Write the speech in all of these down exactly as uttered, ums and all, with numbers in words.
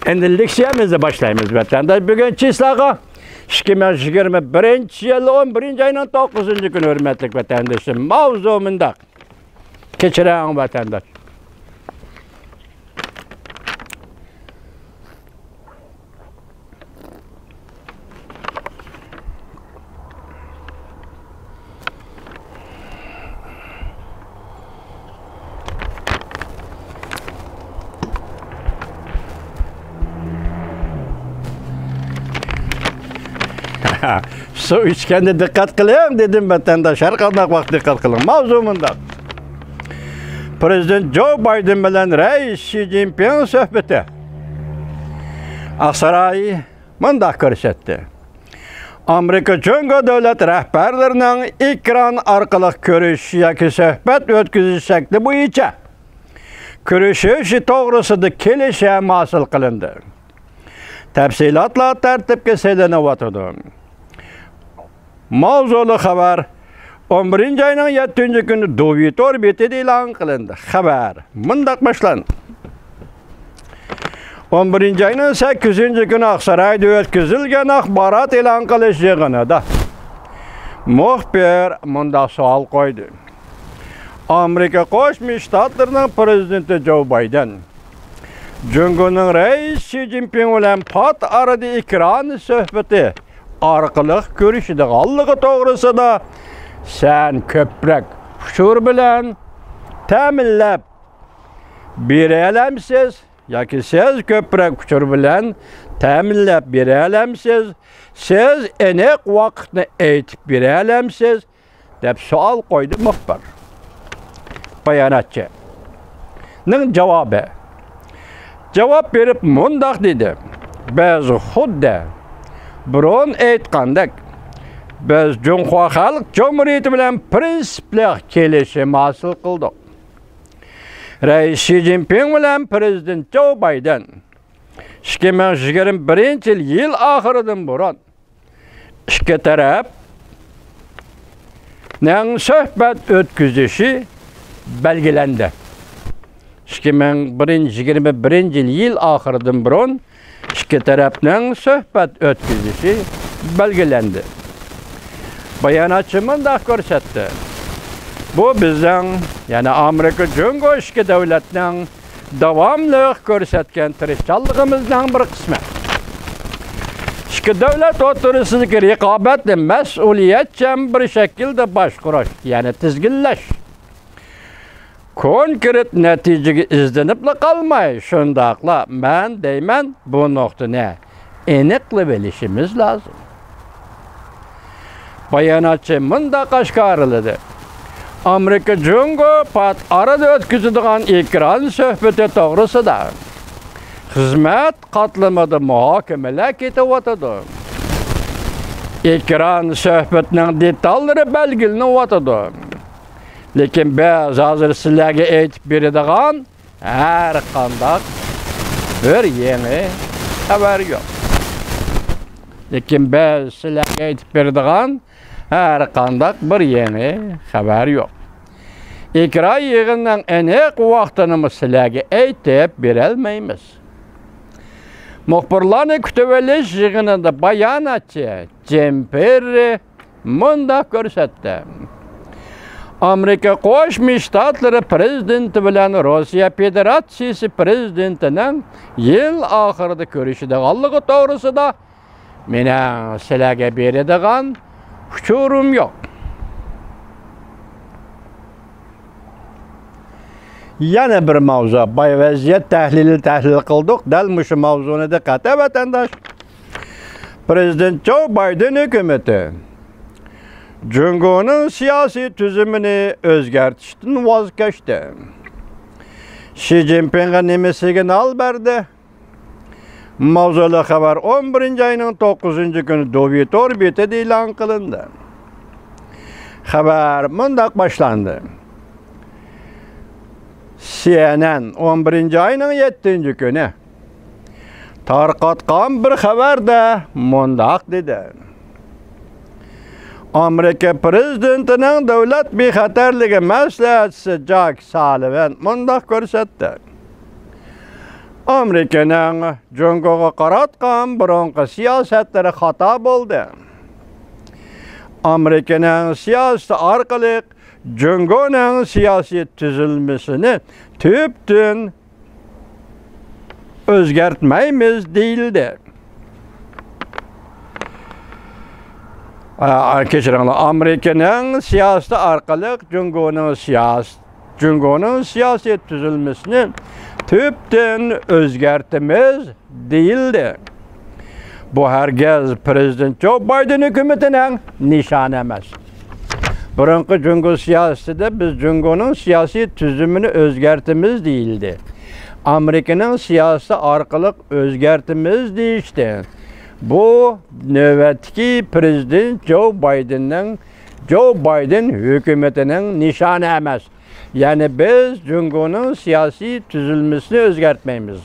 ئەمدى لېكسىيەمىزنى باشلايمىز، ۋەتەنداش. بۈگۈن چىسلاغا ئىككى مىڭ يىگىرمە بىرىنچى يىل ئون بىرىنچى ئاينىڭ توققۇزىنچى كۈنى، ھۆرمەتلىك ۋەتەندىشىم. ماۋزۇ مۇنداق. كەچۈرۈڭ، ۋەتەنداش. سۇ ئىچكەندە دىققەت قىلىڭ، دېدىم، ۋەتەنداش. ھەر قانداق ۋاقىت دىققەت قىلىڭ. ماۋزۇ مۇنداق. پىرېزىدېنت جو بايدېن بىلەن رەئىس شى جىنپىڭ سۆھبىتى. ئاقساراي مۇنداق كۆرسەتتى. ئامېرىكا جۇڭگو دۆلەت رەھبەرلىرىنىڭ ئېكران ئارقىلىق كۆرۈشۈش ياكى سۆھبەت ئۆتكۈزۈش شەكلى بويىچە كۆرۈشۈش توغرىسىدا كېلىشىم ھاسىل قىلىندى. تەپسىلاتلار تەرتىپكە سېلىنىۋاتىدۇ. ماۋزۇلۇق خەۋەر ئون بىرىنچى ئاينىڭ يەتتىنچى كۈنى دوۋىتور بېتىدە ئېلان قىلىندى. خەۋەر مۇنداق باشلاندى. ئون بىرىنچى ئاينىڭ سەككىزىنچى كۈنى ئاقسارايدا ئۆتكۈزۈلگەن ئاخبارات ئېلان قىلىش يىغىنىدا مۇخبىر مۇنداق سوئال قويدى. ئامېرىكا قوشما شتاتلىرىنىڭ پىرېزىدېنتى جو بايدېن جۇڭگونىڭ رەئىس شى جىنپىڭ بىلەن پات ئارىدا ئېكران سۆھبىتى ئارقىلىق كۆرۈشىدىغانلىقى توغرىسىدا سەن كۆپرەك ئۇچۇر بىلەن تەمىنلەپ بېرەلەمسىز؟ ياكى سىز كۆپرەك ئۇچۇر بىلەن تەمىنلەپ بېرەلەمسىز؟ سىز ئېنىق ۋاقىتنى ئېيتىپ بېرەلەمسىز؟ دەپ سوئال قويدى مۇخبىر. باياناتچىنىڭ جاۋابى. جاۋاب بېرىپ مۇنداق دېدى: بىز خۇددى بۇرۇن ئېيتقاندەك، بىز جۇڭخۇا خەلق جۇمھۇرىيىتى بىلەن پىرىنسىپلىق كېلىشىم ھاسىل قىلدۇق. رەئىس شى جىنپىڭ بىلەن پىرېزىدېنت جو بايدېن ئىككى مىڭ يىگىرمە بىرىنچى يىل، يىل ئاخىرىدىن بۇرۇن ئىككى تەرەپنىڭ سۆھبەت ئۆتكۈزۈشى بەلگىلەندى. ئىككى مىڭ يىگىرمە بىرىنچى يىل، يىل ئاخىرىدىن بۇرۇن ئىككى تەرەپنىڭ سۆھبەت ئۆتكۈزۈشى بەلگىلەندى. باياناتچى مۇنداق كۆرسەتتى: بۇ بىزنىڭ، يەنى ئامېرىكا جۇڭگو ئىككى دۆلەتنىڭ داۋاملىق كۆرسەتكەن تىرىشچانلىقىمىزنىڭ بىر قىسمى. ئىككى دۆلەت ئوتتۇرىسىدىكى رىقابەتنى مەسئۇلىيەتچان بىر شەكىلدە باشقۇرۇش، يەنى تىزگىنلەش. كونكرېت نەتىجىگە ئىزدىنىپلا قالماي، شۇنداقلا مەن دەيمەن، بۇ نۇقتىنى ئېنىقلىۋېلىشىمىز لازىم. باياناتچى مۇنداق ئاشكارىلىدى: ئامېرىكا جۇڭگو پات ئارىدا ئۆتكۈزىدىغان ئېكران سۆھبىتى توغرىسىدا خىزمەت قاتلىمىدا مۇھاكىمىلەر كېتىۋاتىدۇ. ئېكران سۆھبىتىنىڭ دېتاللىرى بەلگىلىنىۋاتىدۇ. لېكىن بىز ھازىر سىلەرگە ئېيتىپ بېرىدىغان ھەر قانداق بىر يېڭى خەۋەر يوق. لېكىن بىز سىلەرگە ئېيتىپ بېرىدىغان ھەر قانداق بىر يېڭى خەۋەر يوق. ئېكران يىغىنىنىڭ ئېنىق ۋاقتىنىمۇ سىلەرگە ئېيتىپ بېرەلمەيمىز. مۇخبىرلارنى كۈتۈۋېلىش يىغىنىدا باياناتچى جىم فېررى مۇنداق كۆرسەتتى: ئامېرىكا قوشما شتاتلىرى پىرېزىدېنتى بىلەن روسىيە فېدېراتسىيىسى پىرېزىدېنتىنىڭ يىل ئاخىرىدا كۆرۈشىدىغانلىقى توغرىسىدا مېنىڭ سىلەرگە بېرىدىغان ئۇچۇرۇم يوق. يەنە بىر ماۋزۇ، باي ۋەزىيەت تەھلىلى تەھلىل قىلدۇق. دەل مۇشۇ ماۋزۇنى دىققەت، ۋەتەنداش. پىرېزىدېنت جو بايدېن ھۆكۈمىتى جۇڭگونىڭ سىياسىي تۈزۈمىنى ئۆزگەرتىشتىن ۋاز كەچتى. شى جىنپىڭغا نېمە سىگنال بەردى؟ ماۋزۇلۇق خەۋەر ئون بىرىنچى ئاينىڭ توققۇزىنچى كۈنى دوۋىتور بېتىدە ئېلان قىلىندى. خەۋەر مۇنداق باشلاندى. سى ئېن ئېن ئون بىرىنچى ئاينىڭ يەتتىنچى كۈنى تارقاتقان بىر خەۋەردە مۇنداق دېدى: ئامېرىكا پىرېزىدېنتىنىڭ دۆلەت بىخەتەرلىكى مەسلىھەتچىسى جاك سالىۋان مۇنداق كۆرسەتتى: ئامېرىكىنىڭ جۇڭگوغا قاراتقان بۇرۇنقى سىياسەتلىرى خاتا بولدى. ئامېرىكىنىڭ سىياسىتى ئارقىلىق جۇڭگونىڭ سىياسىي تۈزۈلمىسىنى تۈپتىن ئۆزگەرتمەيمىز دېيىلدى. ئا، كەچۈرۈڭلار، ئامېرىكىنىڭ سىياسىتى ئارقىلىق جۇڭگونىڭ سىياس-، جۇڭگونىڭ سىياسىي تۈزۈلمىسىنى تۈپتىن ئۆزگەرتىمىز دېيىلدى. بۇ ھەرگىز پىرېزىدېنت جو بايدېن ھۆكۈمىتىنىڭ نىشانى ئەمەس. بۇرۇنقى جۇڭگو سىياسىتىدە بىز جۇڭگونىڭ سىياسىي تۈزۈمىنى ئۆزگەرتىمىز دېيىلدى. ئامېرىكىنىڭ سىياسىتى ئارقىلىق ئۆزگەرتىمىز دېيىشتى. بۇ نۆۋەتتىكى پىرېزىدېنت جو بايدېننىڭ، جو بايدېن ھۆكۈمىتىنىڭ نىشانى ئەمەس. يەنى بىز جۇڭگونىڭ سىياسىي تۈزۈلمىسىنى ئۆزگەرتمەيمىز.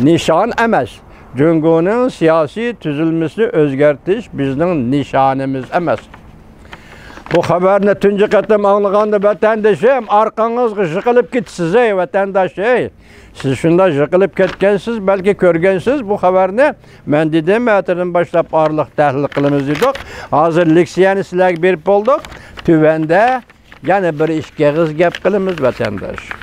نىشان ئەمەس. جۇڭگونىڭ سىياسىي تۈزۈلمىسىنى ئۆزگەرتىش بىزنىڭ نىشانىمىز ئەمەس. بۇ خەۋەرنى تۇنجى قېتىم ئاڭلىغاندا، ۋەتەندىشىم، ئارقىڭىزغا يىقىلىپ كېتىسىز، ئەي ۋەتەنداش، ئەي. سىز شۇنداق يىقىلىپ كەتكەنسىز، بەلكى كۆرگەنسىز بۇ خەۋەرنى. مەن دېدىم، ئەتىدىن باشلاپ ئارىلىق تەھلىل قىلىمىز دېدۇق. ھازىر لېكسىيەنى سىلەرگە بېرىپ بولدۇق. تۆۋەندە يەنە بىر ئىككى ئېغىز گەپ قىلىمىز، ۋەتەنداش.